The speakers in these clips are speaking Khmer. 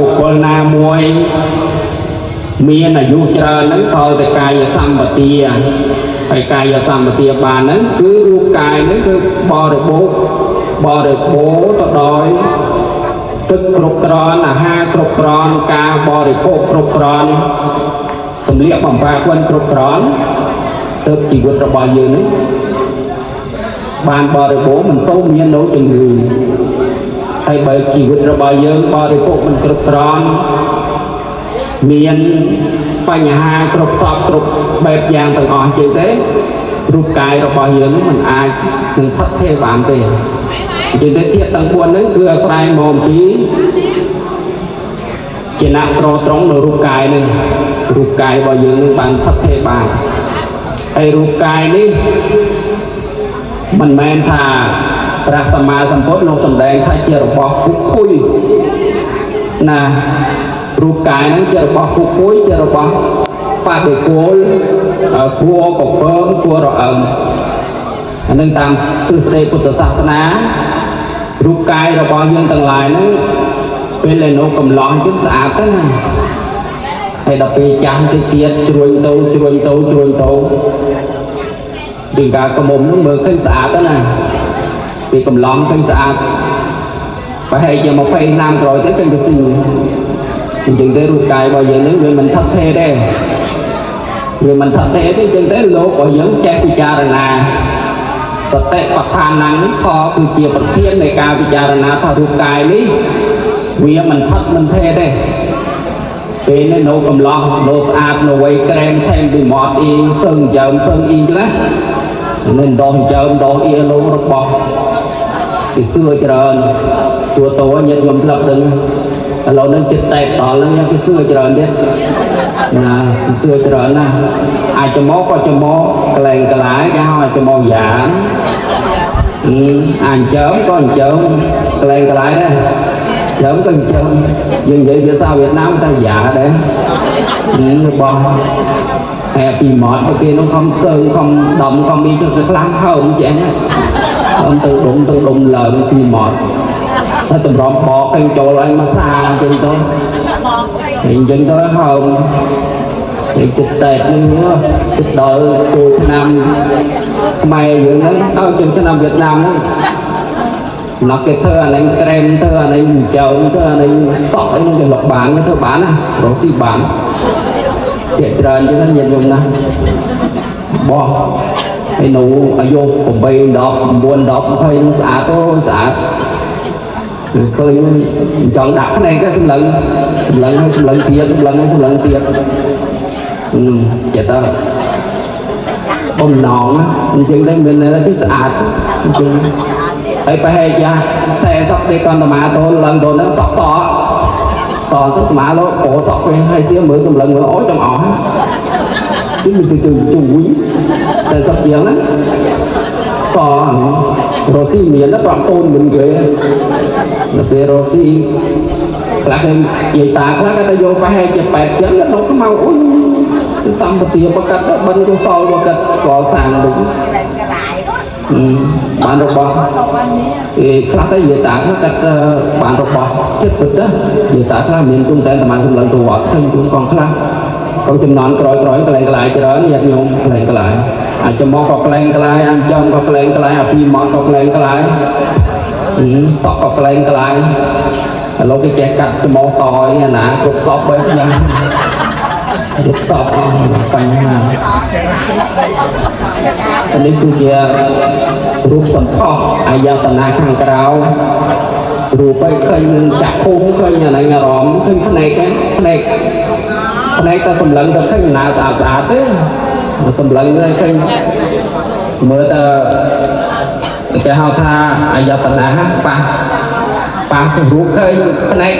បុគ្គលណាមួយមានអាយុច្រើនហ្នឹងតើតែកាយសម្បទាហើយកាយសម្បទាបានហ្នឹងគឺរូបកាយហ្នឹងគឺបរិបូរបរិបូរទៅដោយទឹកគ្រប់គ្រាន់អាហារគ្រប់គ្រាន់ការបរិភោគគ្រប់គ្រាន់សម្លៀកបំពាក់វិញគ្រប់គ្រាន់ទើបជីវិតរបស់យើងនេះបានបរិបូរមិនសូវមាននៅជំងឺហើយបើជីវិតរបស់យើងបរិភោគមិនគ្រប់គ្រាន់មានបញ្ហាគ្រប់សពគ្រប់បែបយ៉ាងទាំងអស់ជាងទេរូបកាយរបស់យើងនឹងមិនអាចនឹងថិតថេរបានទេជាងទេធាតុទាំង4ហ្នឹងគឺអាស្រ័យមកអំពីជាអ្នកត្រត្រង់នៅរូបកាយនេះរូបកាយរបស់យើងនឹងបានថិតថេរបានហើយរូបកាយនេះមិនមែនថាព្រះសម្មាសម្ពុទ្ធលោកសម្ដែងថាជារបស់គុកគុយណារូបកាយហ្នឹងជារបស់គុកគុយជារបស់បដិគោលគួរកពើមគួររអឹមអានឹងតាមទ្រឹស្ដីពុទ្ធសាសនារូបកាយរបស់យើងទាំងឡាយហ្នឹងពេលដែលនៅកំឡោះអញ្ចឹងស្អាតទៅណាហើយដល់ពេលចាស់ទៅទៀតជ្រួញទៅជ្រួញទៅជ្រួញទៅពីការកមុំហ្នឹងមើលឃើញស្អាតទៅណាពីកំឡំឃើញស្អាតប្រហែលជា20ឆ្នាំក្រោយទៅឃើញទៅស៊ីអញ្ចឹងទេរូបកាយរបស់យើងនេះវាមិនថិតថេរទេវាមិនថិតថេរទេអញ្ចឹងទេលោករបស់យើងចេះពិចារណាសតិប្បដ្ឋានហ្នឹងខគឺជាប្រធាននៃការពិចារណាថារូបកាយនេះវាមិនថិតមិនថេរទេពេលនេះនៅកំឡោះនៅស្អាតនៅវ័យក្រែមថែមពីមាត់អ៊ីសឹងហើមសឹងអ៊ីចឹងណានេះដោះហើមដោះអ៊ីលោរបស់គេសឿច្រើនទួតោញាតិញោមធ្លាប់ដឹងឥឡូវនេះចិត្តតែដល់ហ្នឹងគេសឿច្រើនទៀតណាគេសឿច្រើនណាស់អាចច្មោក៏ច្មោកលែងកលាយគេហៅអាចច្មោយ៉ាងអញ្ចឹងក៏អញ្ចឹងកលែងកលាយដែរចឹងក៏អញ្ចឹងយើងនិយាយភាសាវៀតណាមថាយ៉ាដែររបស់ហើយពីមាត់បើគេនោះខំសើងខំដំខំអីទៅគេខ្លាំងហើមចេះណាហើមទៅដុំទៅដុំឡើងពីមាត់ហើយតម្រាំបកគេចូលឲ្យមកសាអញ្ចឹងទៅហើយអញ្ចឹងទៅហើមហើយចិត្តតែនេះចិត្តដល់ចូលឆ្នាំខ្មែរយើងហ្នឹងដល់ចូលឆ្នាំវៀតណាមហ្នឹងណោះគេធ្វើអានេះក្រែមធ្វើអានេះចើមធ្វើអានេះសក់អីហ្នឹងគេលុកបានគេធ្វើបានណារកស៊ីបានជាច្រើនចឹងញាតិញោមណាបោះហើយនៅអាយុ8 10 9 10 20ស្អាតអូស្អាតឃើញចង់ដាក់ភ្នែកទៅសម្លឹងសម្លឹងហើយសម្លឹងទៀតសម្លឹងហើយសម្លឹងទៀតចិត្តទៅបំណងអញ្ចឹងតែមានន័យគឺស្អាតអញ្ចឹងហើយប្រហែលជា40ទេកន្តមាតូនឡើងទៅហ្នឹងសក់សសទៅមាលោកពោសក់វិញហើយសៀមើលសម្លឹងមើលអូចង់អស់គឺទៅទៅជួយ40ជាងណាសរស៊ីមានប្រាប់អូនមិនគេដល់ពេលរស៊ីខ្លះគេនិយាយតាខ្លះគេទៅយកប្រហែលជា8ចឹងដល់ខ្មៅអូយសម្បទាបកាត់បិណ្ឌកុសលបកាត់កសាងវិញបានរបស់គេខ្លះទៅនិយាយតាខ្លះកាត់បានរបស់ចិត្តពិតណានិយាយតាខ្លះមានគុំតែប្រហែលសម្លឹងទៅវត្តឃើញគុំកងខ្លះកងចំណន់ក្រោយក្រោយកន្លែងកន្លែងច្រើនញាតិញោមកន្លែងកន្លែងអាចមកក៏កន្លែងកន្លែងអាចចំក៏កន្លែងកន្លែងអាពីមកក៏កន្លែងកន្លែងសក់ក៏កន្លែងកន្លែងឥឡូវគេចេះកាត់ច្មោះតអីណាគ្រប់សពបែបយ៉ាងគ្រប់សពអស់បញ្ហានេះគឺជារូបសម្ផស្សអាយតនាខាងក្រៅរូបឯឃើញចាក់ភូមិឃើញអាហ្នឹងអារម្មណ៍ឃើញភ្នែកភ្នែកភ្នែកតែសម្លឹងទៅឃើញណាស្អាតស្អាតទេសម្លឹងទៅឃើញមើលទៅគេហៅថាអាយតនាប៉ះប៉ះទៅរូបឃើញភ្នែក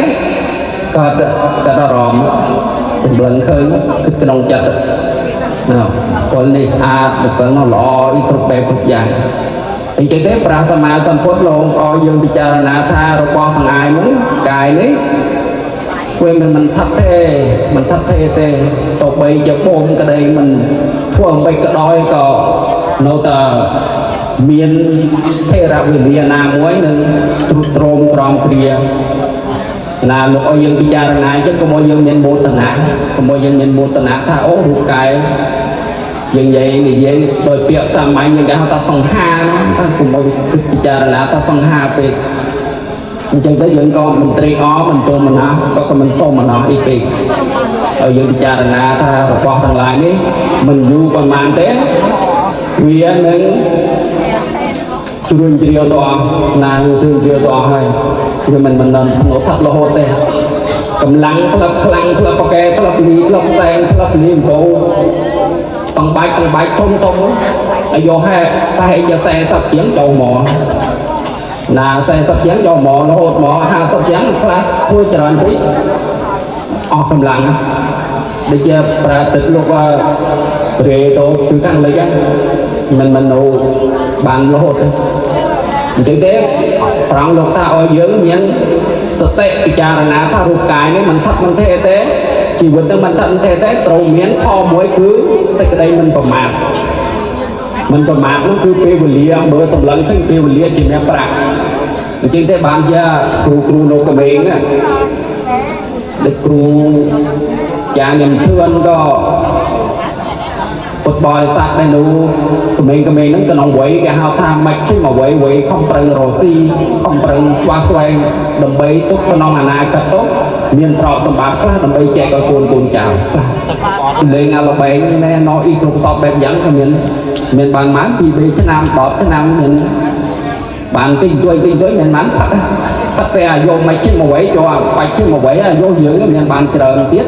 ក៏ក៏អារម្មណ៍សម្លឹងឃើញគិតក្នុងចិត្តណាពលនេះស្អាតបុគ្គលនោះល្អអីគ្រប់បែបគ្រប់យ៉ាងអញ្ចឹងទេព្រះសម្មាសម្ពុទ្ធលោកឲ្យយើងពិចារណាថារបស់ទាំងឡាយហ្នឹងកាយនេះវាមិនថិតទេមិនថិតទេទេតបីជាពុំក្តីមិនធ្វើអ្វីក៏ដោយក៏នៅតែមានថេរវេលាណាមួយនឹងទ្រុឌទ្រោមក្រំគ្រា ណាលោកឲ្យយើងពិចារណាអញ្ចឹងកុំឲ្យយើងមានមោទនៈកុំឲ្យយើងមានមោទនៈថាអូរូបកាយយើងនិយាយដោយពាក្យសាមញ្ញយើងគេហៅថាសង្ហាណាកុំឲ្យគិតពិចារណាថាសង្ហាពេកអញ្ចឹងទៅយើងក៏មិនត្រេកអរមិនទោមនស្សក៏មិនសូមនស្សអីពេកឲ្យយើងពិចារណាថារបស់ទាំងឡាយនេះមិនយូរប៉ុន្មានទេវានឹងជ្រួញជ្រាវទៅអស់ណាជ្រួញជ្រាវទៅអស់ហើយវាមិនមិននៅថត់រហូតទេកម្លាំងធ្លាប់ខ្លាំងធ្លាប់ប្រកែធ្លាប់លីធ្លាប់សែងធ្លាប់លីអំបូទាំងបាច់ទាំងបាច់ធំធំអាយុហែប្រហែលជា40ជាងចូលមកណា40ជាងចូលមករហូតមក50ជាងខ្លះធ្វើច្រើនពេកអស់កម្លាំងដូចជាប្រាទិត្យលោករេទៅគឺខាងលិចមិនមិននៅបានរហូតទេអញ្ចឹងទេប្រងលោកថាឲ្យយើងមានសតិពិចារណាថារូបកាយនេះមិនថិតមិនថេទេជីវិតនឹងមិនថិតមិនថេទេត្រូវមានខមួយគឺសេចក្តីមិនប្រមាទមិនប្រមាទនោះគឺពេលវេលាមើលសម្លឹងឃើញពេលវេលាជាអ្នកប្រាក់អញ្ចឹងទេបានជាគ្រូគ្រូលោកក្មេងណាដូចគ្រូចាញ៉ាំធឿនក៏ពុទ្ធបរិស័ទដែលនោះក្មេងៗហ្នឹងក្នុងវ័យគេហៅថាមជ្ឈិមវ័យវ័យខំប្រឹងរស៊ីខំប្រឹងស្វាស្វែងដើម្បីទុកក្នុងអនាគតទៅមានទ្រព្យសម្បត្តិខ្លះដើម្បីចែកឲ្យកូនកូនចៅខ្លះលេងអាលបែងណែណអ៊ីគ្រប់សពបែបយ៉ាងក៏មានមានបានម៉ាន2 3ឆ្នាំ10ឆ្នាំមានបានតិចទួយតិចទួយមានបានផាត់ផាត់ពេលអាយុមជ្ឈិមវ័យចូលបច្ចិមវ័យអាយុយើងមានបានច្រើនទៀត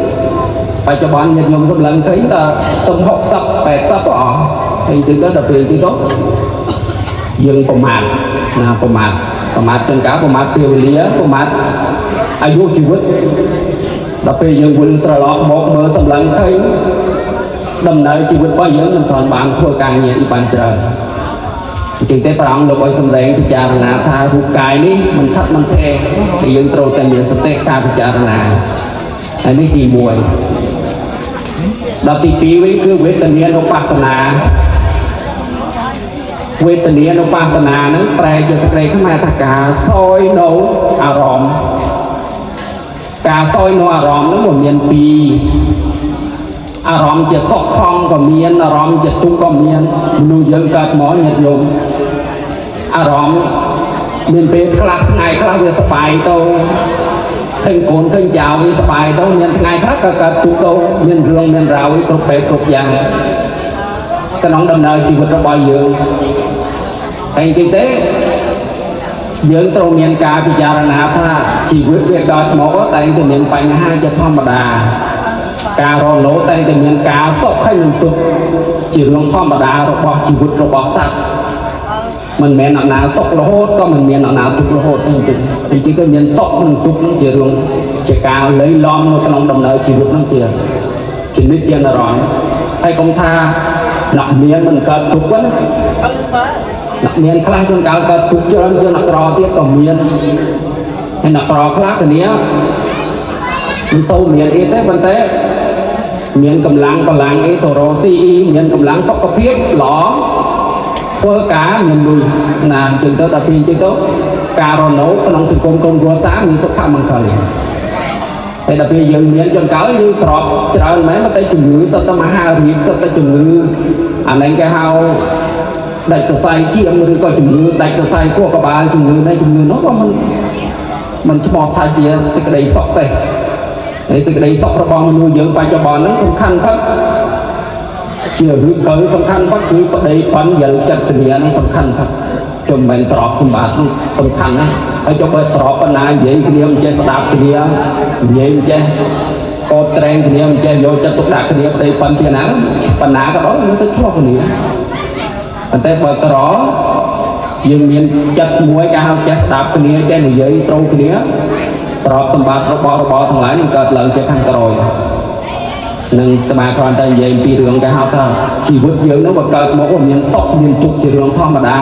បច្ចុប្បន្នញាតិញោមសម្លឹងឃើញតើទំ60 80ក៏អស់ហើយទៅទៅដល់ពេលទីទៅយើងប្រមាថណាប្រមាថប្រមាថទាំងការប្រមាថពេលវេលាប្រមាថអាយុជីវិតដល់ពេលយើងវិលត្រឡប់មកមើលសម្លឹងឃើញដំណើរជីវិតរបស់យើងមិនទាន់បានធ្វើការងារអីបានច្រើនអញ្ចឹងទេព្រះអង្គលោកឲ្យសម្ដែងពិចារណាថារូបកាយនេះមិនថិតមិនថេតែយើងត្រូវតែមានសតិការពិចារណាហើយនេះទី1ដល់ទី2វិញគឺវេទនានុបស្សនាវេទនានុបស្សនាហ្នឹងប្រែជាសេចក្តីខ្មែរថាការសោយនៅអារម្មណ៍ការសោយនៅអារម្មណ៍ហ្នឹងវាមានពីរអារម្មណ៍ជាសុខផងក៏មានអារម្មណ៍ជាទុក្ខក៏មានមនុស្សយើងកើតមកញាតិញោមអារម្មណ៍មានពេលខ្លះថ្ងៃខ្លះវាសប្បាយទៅឃើញកូនឃើញចៅវាសប្បាយទៅមានថ្ងៃខ្លះក៏កើតទុក្ខទៅមានរឿងមានរ៉ាវគ្រប់បែបគ្រប់យ៉ាងក្នុងដំណើរជីវិតរបស់យើងតែអញ្ចឹងទេយើងត្រូវមានការពិចារណាថាជីវិតវាកើតមកតែងតែមានបញ្ហាជាធម្មតាការរលូតែងតែមានការសុខហើយនឹងទុក្ខជារឿងធម្មតារបស់ជីវិតរបស់សត្វមិនមែនអណាសុខរហូតក៏មិនមានអណាទុក្ខរហូតទេអញ្ចឹងអញ្ចឹងក៏មានសុខនិងទុក្ខនឹងជារឿងជាការលៃលំនៅក្នុងដំណើរជីវិតនឹងជាជានិច្ចជានិរន្តរ៍ហើយកុំថាអ្នកមានមិនកើតទុក្ខណាអ្នកមានខ្លះជួនកាលកើតទុក្ខច្រើនជាងអ្នកក្រទៀតក៏មានហើយអ្នកក្រខ្លះគ្នាមិនសូវមានអីទេប៉ុន្តែមានកម្លាំងកម្លាំងអីទៅរកស៊ីអីមានកម្លាំងសុខភាពល្អធ្វើការមានលុយណាអញ្ចឹងទៅដល់ពេលអញ្ចឹងទៅការរនៅក្នុងសង្គមក្រុមគ្រួសារមានសុខមង្គលហើយដល់ពេលយើងមានចង្កើយើងទ្របច្រើនមែនប៉ុន្តែជំងឺសុទ្ធតែមហារីកសុទ្ធតែជំងឺអានេះគេហៅដាច់សរសៃជាមឬក៏ជំងឺដាច់សរសៃខួរក្បាលជំងឺនេះជំងឺនោះក៏មិនឈ្មោះថាជាសេចក្តីសុខទេហើយសេចក្តីសុខរបស់មនុស្សយើងបច្ចុប្បន្នហ្នឹងសំខាន់ផុតជារឿងកើសំខាន់ផុតគឺប្តីប៉ិនយល់ចិត្តគ្នាហ្នឹងសំខាន់ផុតខ្ញុំមិនមែនទ្របសម្បត្តិសំខាន់ណាហើយចុះបើទ្របប៉ុណ្ណានិយាយគ្នាមិនចេះស្ដាប់គ្នានិយាយមិនចេះកោតក្រែងគ្នាមិនចេះយកចិត្តទុកដាក់គ្នាប្តីប៉ិនពីណាប៉ុណ្ណាក៏ដោយមិនទៅឆ្លោះគ្នាប៉ុន្តែបើក្រយើងមានចិត្តមួយគេហៅចេះស្ដាប់គ្នាចេះនិយាយត្រូវគ្នាទ្រព្យសម្បត្តិរបស់របរទាំងឡាយនឹងកើតឡើងជាខាងក្រោយនឹងអាត្មាគ្រាន់តែនិយាយពីរឿងគេហៅថាជីវិតយើងនឹងបើកើតមកមានសុខមានទុក្ខជារឿងធម្មតា